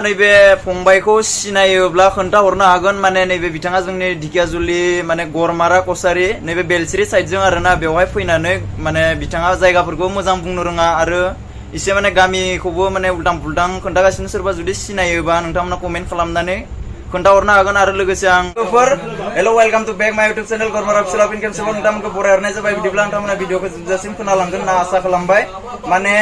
नैबे फंबायखौ सिनायोब्ला खोन्थाहरनो हागोन माने नैबे बिथाङा जोंनि ढेकियाजुलि माने गरमारा कसारी नैबे बेलस्रि साइडजों आरोना बेवहाय फैनानै माने बिथाङा जायगाफोरखौ मोजां बुंनो रोङा आरो इसे माने गामिखौबो माने उल्टां फुल्टां खोन्थागासिनो सोरबा जुदि सिनायोबा नोंथांमोना कमेन्ट खालामनानै खोन्थाहरनो हागोन आरो लोगोसे आं हेलो वेलकाम टू बैक माय इउट्यूब चैनल गरमारा फिसल फिन खेबसेबाव नोंथांमोनखौ बरायहरनाय जाबाय बिदिब्ला नोंथांमोना भिडिअखौ जोबजासिम खोनालांगोन ना आसा खालामबाय माने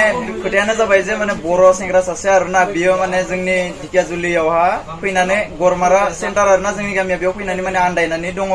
खोथायानो जाबाय जे माने बर' सेंग्रा सासे आरोना बियो माने जोंनि ढेकियाजुलियावहा फैनानै गरमारा सेन्टार आरोना जोंनि गामिया बेयाव फैनानै माने आन्दायनानै दङ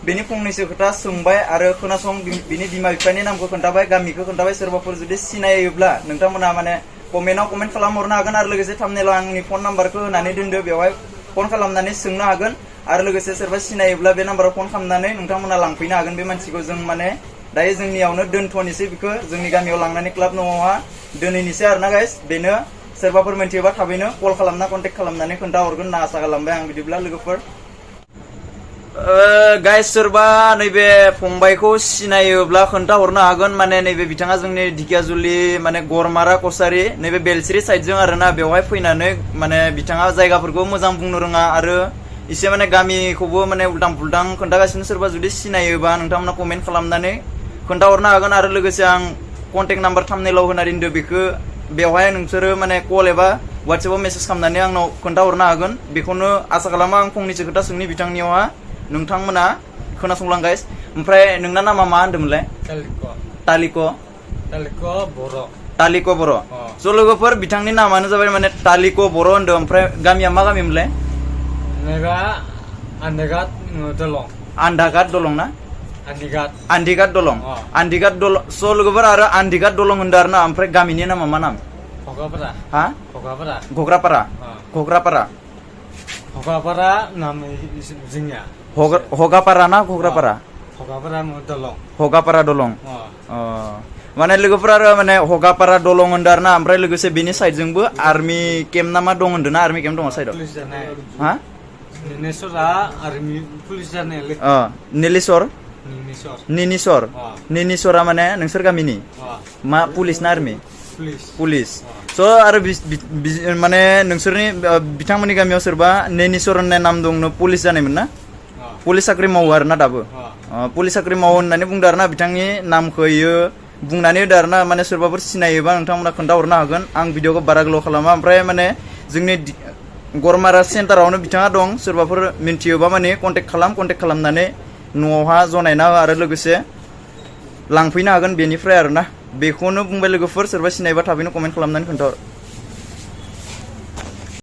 बेनि फंनैसो खोथा सोंबाय आरो खोनासं बिनि बिमा बिफानि नामखौ खोन्थाबाय गामिखौ खोन्थाबाय सोरबाफोर जुदि सिनायोब्ला नोंथांमोना माने कमेन्टआव कमेन्ट खालामहरनो हागोन आरो लोगोसे थाम्बनेलाव आंनि फन नाम्बारखौ होनानै दोनदो बेवहाय फन खालामनानै सोंनो हागोन आरो लोगोसे सोरबा सिनायोब्ला बे नाम्बाराव फन खालामनानै नोंथांमोना लांफैनो हागोन बे मानसिखौ जों माने दायो जोंनियावनो दोनथ'नोसै बेखौ जोंनि गामियाव लांनानै क्लाब न'आवहा दोनहैनोसै आरोना गाइस बेनो सोरबाफोर मिन्थियोबा थाबैनो कल खालामना कन्टेक्ट खालामनानै खोन्थाहरगोन ना आसा खालामबाय आं बिदिब्ला लोगोफोर गाइस सोरबा नैबे फंबायखौ सिनायोब्ला खोन्थाहरनो हागोन माने नैबे बिथाङा जोंनि ढेकियाजुलि माने गरमारा कसारी नैबे बेलस्रि साइडजों आरोना बेवहाय फैनानै माने बिथाङा जायगाफोरखौ मोजां बुंनो रोङा आरो इसे माने गामिखौबो माने उल्टां फुल्टां खोन्थागासिनो सोरबा जुदि सिनायोबा नोंथांमोना कमेन्ट खालामनानै खोन्थाहरनो हागोन आरो लोगोसे आं कन्टेक्ट नाम्बार थाम्बनेलाव होनानै दोनदो बेखौ बेवहाय नोंसोरो माने कल एबा वाट्सएपआव मेसेज खालामनानै आंनाव खोन्थाहरनो हागोन बेखौनो आसा खालामो आं फंनैसो खोथा सोंनि बिथांनियावहा नोंथांमोना खोनासंलां गाइस ओमफ्राय नोंना नामा मा होनदोंमोनलाय तालिक' बर' स' लोगोफोर बिथांनि नामानो जाबाय माने तालिक' बर' होनदों ओमफ्राय गामिया मा गामिमोनलाय आन्धाघाट दलं ना आन्धिघाट दलं स' लोगोफोर आरो आन्धिघाट दलं होनदों आरो ना ओमफ्राय गामिनि नामा मा नाम घग्रापारा नाम जोंनिया हगापारा ना घग्रापारा हगापारा दलं माने लोगोफोर आरो माने हगापारा दलं होनदों आरो ना ओमफ्राय लोगोसे बेनि साइडजोंबो आर्मि केम्प ना मा दं होनदों ना आर्मि केम्प दङ साइडआव हा निनिसरा माने नोंसोर गामिनि मा पुलिस ना आर्मि पुलिस स' आरो माने नोंसोरनि बिथांमोननि गामियाव सोरबा नेनिसर होननाय नाम दंनो पुलिस जानायमोन ना पुलिस साख्रि मावो आरो ना दाबो पुलिस साख्रि मावो होननानै बुंदों आरो ना बिथांनि नामखौ इयो बुंनानै होदो आरो ना माने सोरबाफोर सिनायोबा नोंथांमोना खोन्थाहरनो हागोन आं भिडिअखौ बारा गोलाव खालामा ओमफ्राय माने जोंनि गरमारा सेन्टारावनो बिथाङा दं सोरबाफोर मिन्थियोबा माने कन्टेक्ट खालामनानै न'आवहा जनायना आरो लोगोसे लांफैनो हागोन बेनिफ्राय आरो ना बेखौनो बुंबाय लोगोफोर सोरबा सिनायोबा थाबैनो कमेन्ट खालामनानै खोन्थाहर